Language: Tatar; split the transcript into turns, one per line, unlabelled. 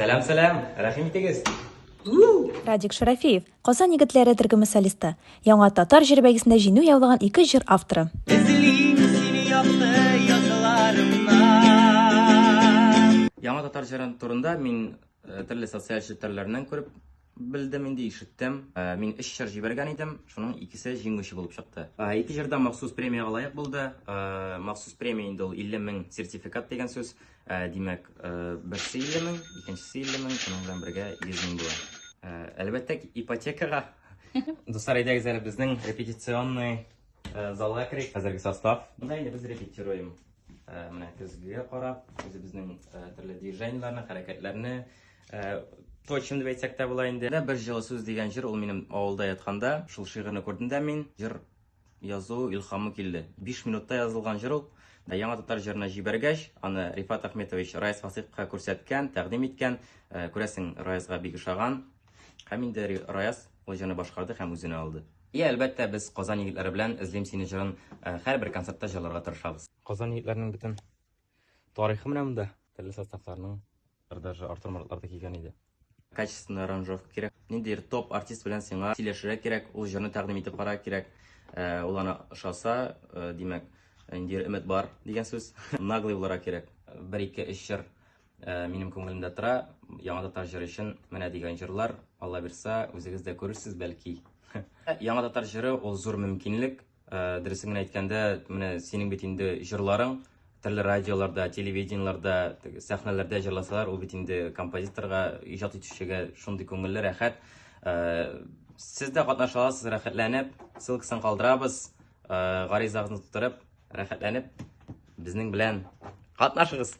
Сәлам, сәлам, рәхим итегез.
Радик Шарафиев, Казан егетләре төркеме солисты, Яңа татар җыры бәйгесендә җиңү яулаган ике җыр авторы.
Эзлим сине якты язларымнан.
Яңа татар җыры турында мин э, төрле социаль челтәрләреннән күреп белдем инде, ишеттем. Э, мин өч җыр җибәргән идем, шуның икесе җиңүче булып чыкты. Э, ике җырда махсус премиягә лаек булды. Э, махсус премия инде ул 50 мең сертификат дигән сүз. Димәк, берсе 50 мең, икенчесе 50 мең, шуның белән бергә 100 мең була. Әлбәттә, ипотекага. Дуслар, әйдәгез әле безнең репетиционный залга керик. Хәзерге состав. Монда инде без репетируем. Менә көзгегә карап, үзебезнең төрле движениеләрне, хәрәкәтләрне точим дип әйтсәк тә була инде. Бер җылы сүз дигән җыр ул минем авылда ятканда, шул шигырьне күрдем дә мин. Җыр язу илһамы килде. 5 минутта язылган җыр ул. Яңа татар җырына җибәргәч, аны Рифат Ахметович Раяз Фасыйховка күрсәткән, тәкъдим иткән. Э, күрәсең, Раязга бик ошаган. Һәм инде Раяз ул җырны башкарды һәм үзенә алды. И, әлбәттә, без Казан егетләре белән Эзлим сине җырын э, һәрбер концертта җырларга тырышабыз. Казан егетләренең бөтен тарихы менә монда. Төрле составларның даже Артур Моратлар да килгән иде. Качественный аранжировка кирәк. Ниндидер топ артист белән сиңа сөйләшергә кирәк, ул җырны тәкъдим итеп карарга кирәк. Э, ул аны ошаса, э, димәк, ниндидер өмет бар дигән сүз. Наглый булырга кирәк. Бер, ике, өч җыр э, минем күңелемдә тора. Яңа татар җыры өчен менә дигән җырлар. Алла бирса, үзегез дә күрерсез, бәлки. Яңа татар җыры ул зур мөмкинлек. Э, дөресен генә әйткәндә, менә синең бит инде җырларың төрле радиоларда, телевидениеларда, сәхнәләрдә җырласалар, ул бит инде композиторга, иҗат итүчегә шундый күңелле, рәхәт. Э, сез дә катнаша аласыз, рәхәтләнеп, ссылкасын калдырабыз, э, гаризагызны тутырып, рәхәтләнеп безнең белән катнашыгыз.